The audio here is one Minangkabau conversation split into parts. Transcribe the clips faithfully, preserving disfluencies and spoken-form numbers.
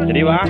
Jadi, Bang?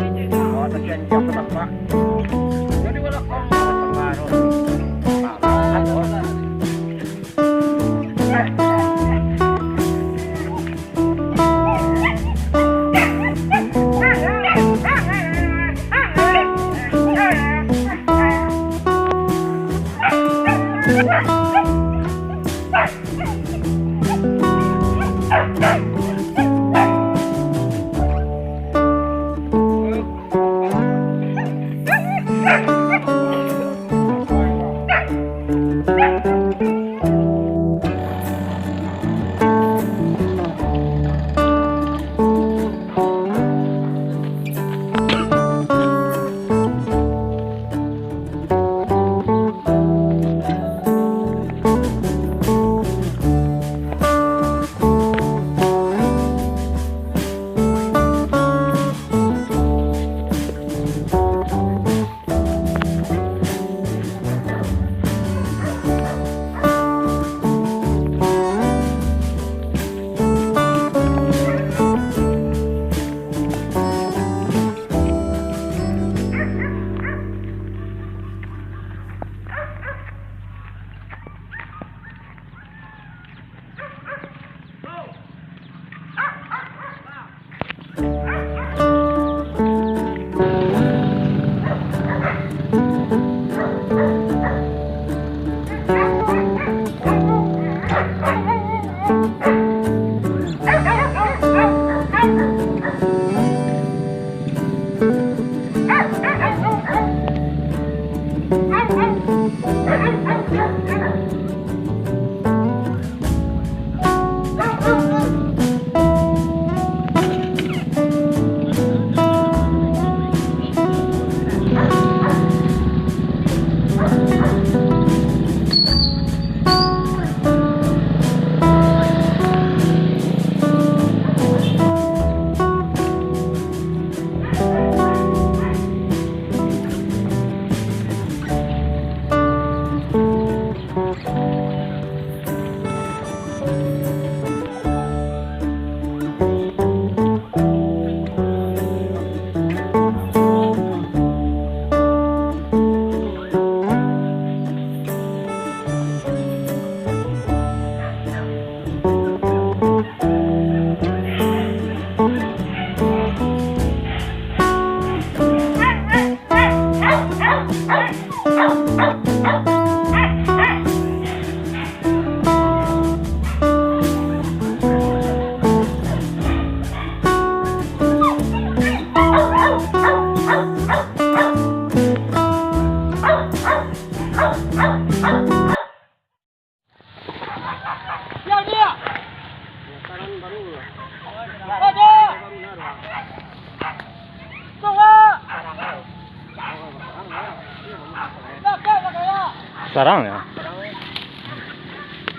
Sarang ya?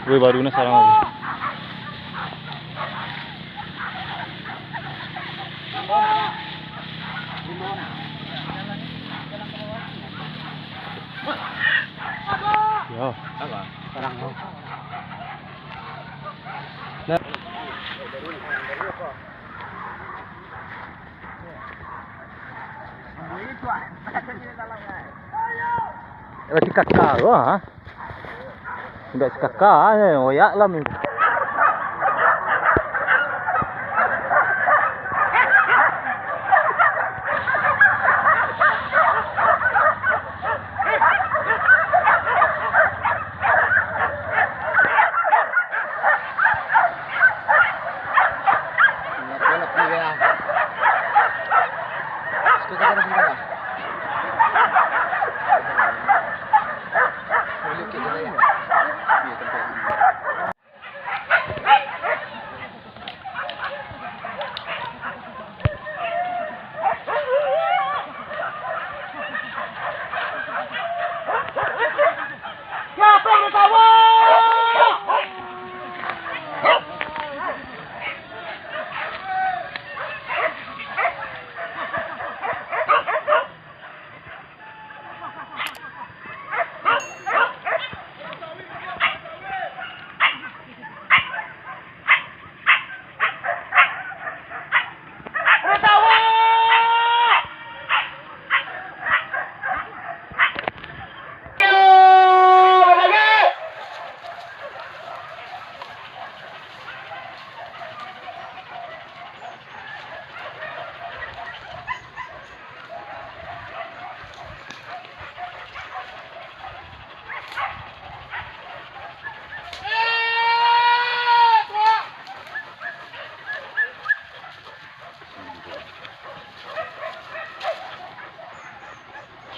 Weh, baru na sarang lagi. Yo. Sarang. Nah. Berarti kakak tu, ha? Indak sakaka, eh, oyak lah, mi.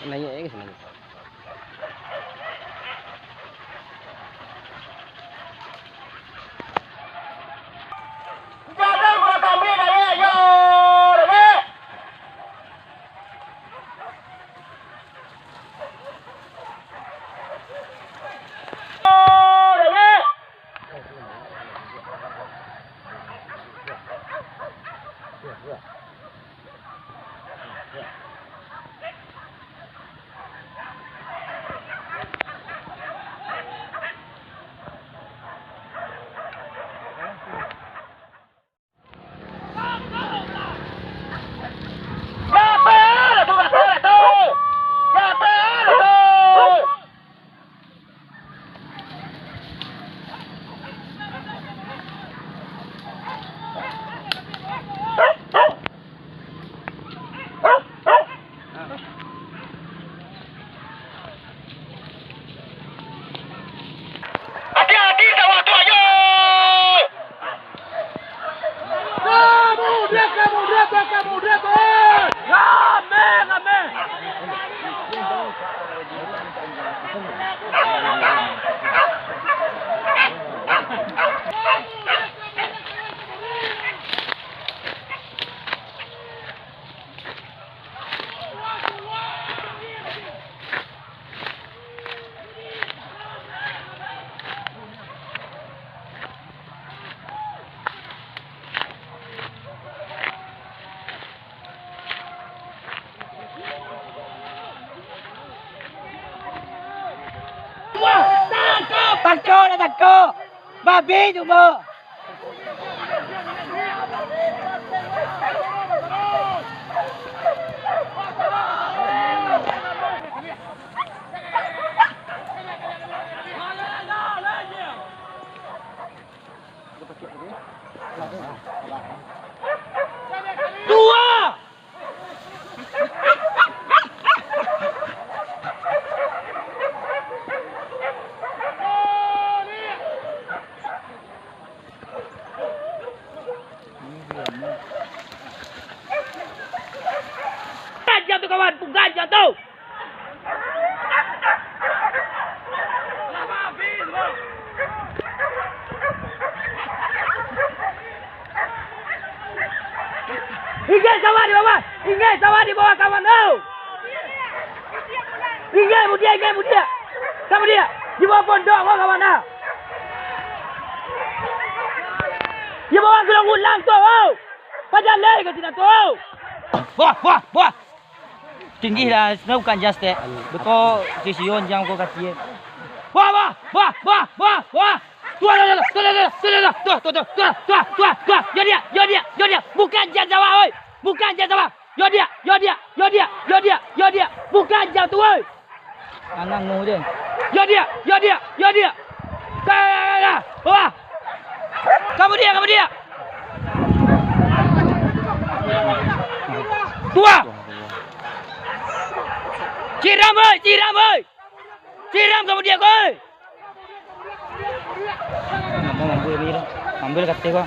Naiak, eh, ka sinan. Ati-ati sawah tu, ayo! Kamu dia, kamu dia, kamu dia, eh! Rame, rame! Tangkok lah, tangkok! Babi tu, Bo! Dua! Ganjang tu, kawan, ganjang tu. Inggih sawah di bawah, inggih sawah di bawah, kawan, au. Inggih mudiak, inggih mudiak. Ka mudiak, di bawah pondok, kawan, au. Di bawah gulang-gulang tu, au. Pajalai ka sinan tu, au. Wah, wah, wah. Tinggi lah, sebenarnya bukan just, eh. Beko sisi on jang ko kaki, eh. Wah, wah, wah, wah, wah, wah. Tuh, tuh, tuh. Yo dia, yo dia, yo dia. Bukan jan sawah, oi. Bukan jan sawah. Yo dia, yo dia, yo dia, yo dia, yo dia. Bukan jan tu, oi. Anang mu je. Yo dia, yo dia, yo dia. Ka, ka, ka, ka. Wah. Kamu dia, kamu dia. Dua. Siram, oi, siram, oi. Siram kamu dia, oi. Mambu, mambu ni lah. Ambil kata gua.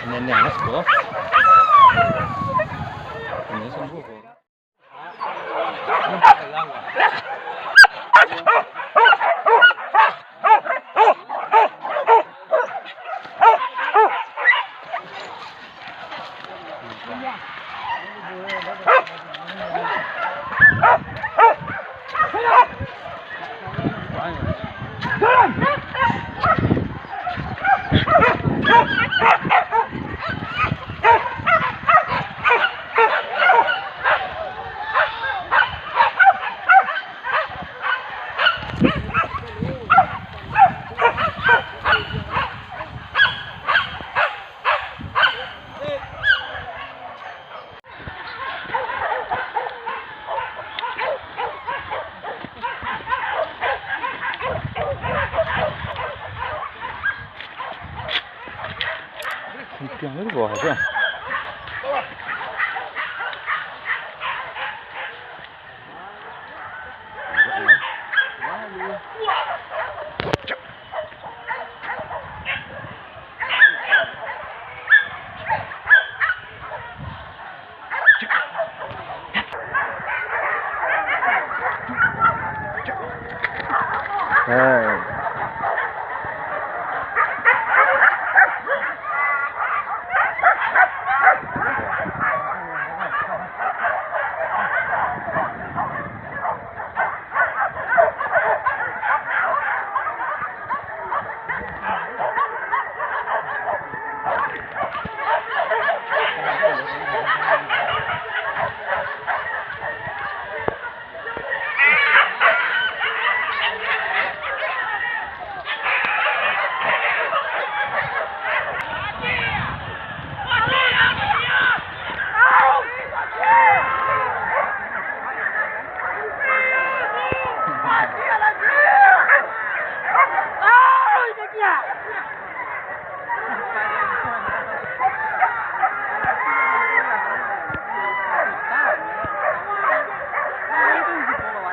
Nenek anak sekolah. Ini sembuh. Itu yang di bawah tu.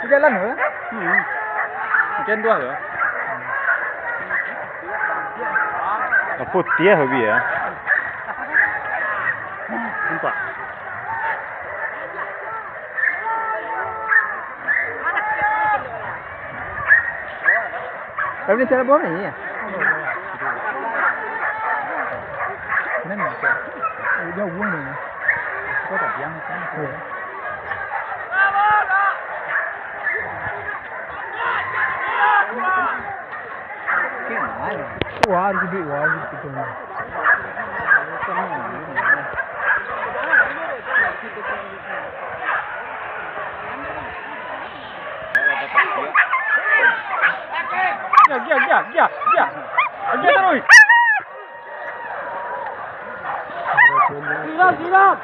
Jalan tu, eh? Hmm. Hujan tu lah. Putiah habis ya. Nampak. Tapi cara buang ni ya. Mana ni? Jauh ni. Kau tak diam kan? Wah, harus duit, wah, harus duit. Gia, gia, gia, gia, gia. Gia taruih. Siram, siram.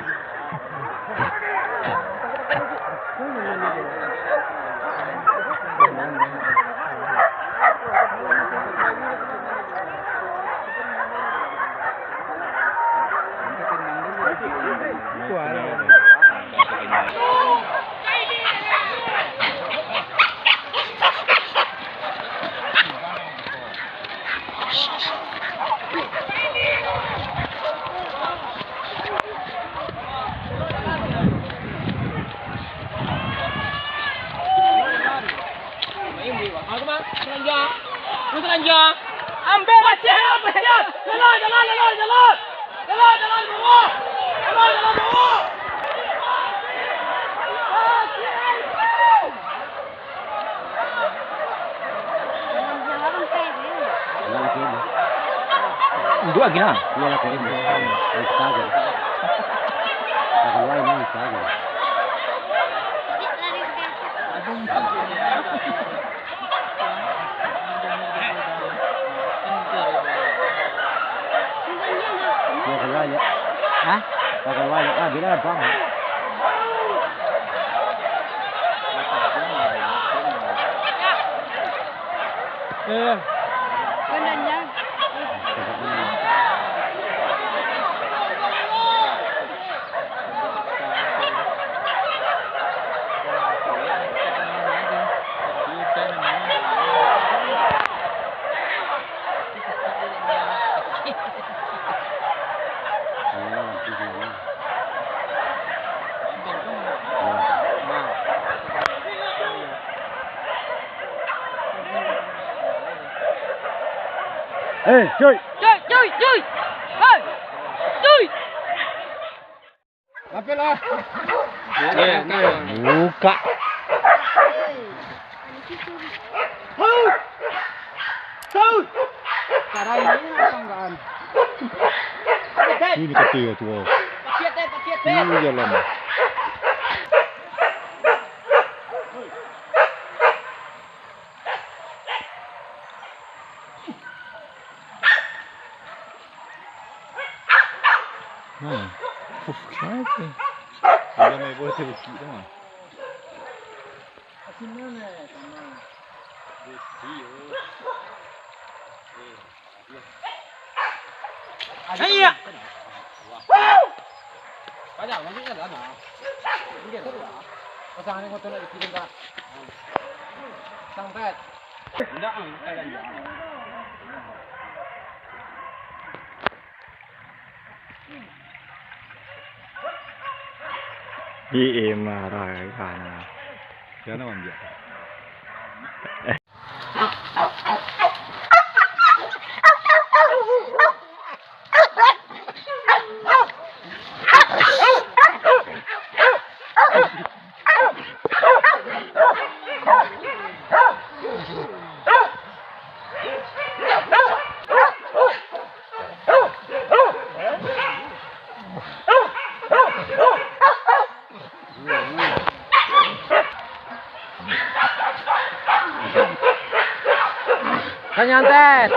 Ambil, ambil, ambil. Jalan, jalan, jalan, jalan. Jalan, jalan, jalan. Jalan, jalan, jalan. Dua lagi lah. Dua lagi lah. Yang kita aja. Yang keluar ini kita aja. Yang keluar ya. Hah? Yang keluar ya. Ah, bila abang. Benarnya. Hei, cuy! Cuy, cuy, cuy! Hei! Cuy! Lapehlah. Buka. Saud! Saud! Sekarang ini tanggaan. Ini kata tu. Pakiat, eh, pakiat, eh. Ini jalan. Nah. Uf, kenapa? Udah main bola terbukit tu mah. Iya. Banyak, masuknya sana. Minggir. Pasangan yang kotor nak dikirim, Kak. Sampai. Enggak, enggak, enggak. Iya, marah kan. Jangan manjak. Kan nyantet.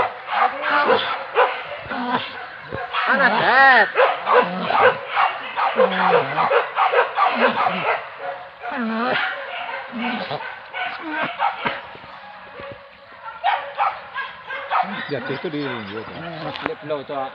Panas, Tet. Jatuh tu di, di, di. Slip lo tu, ah.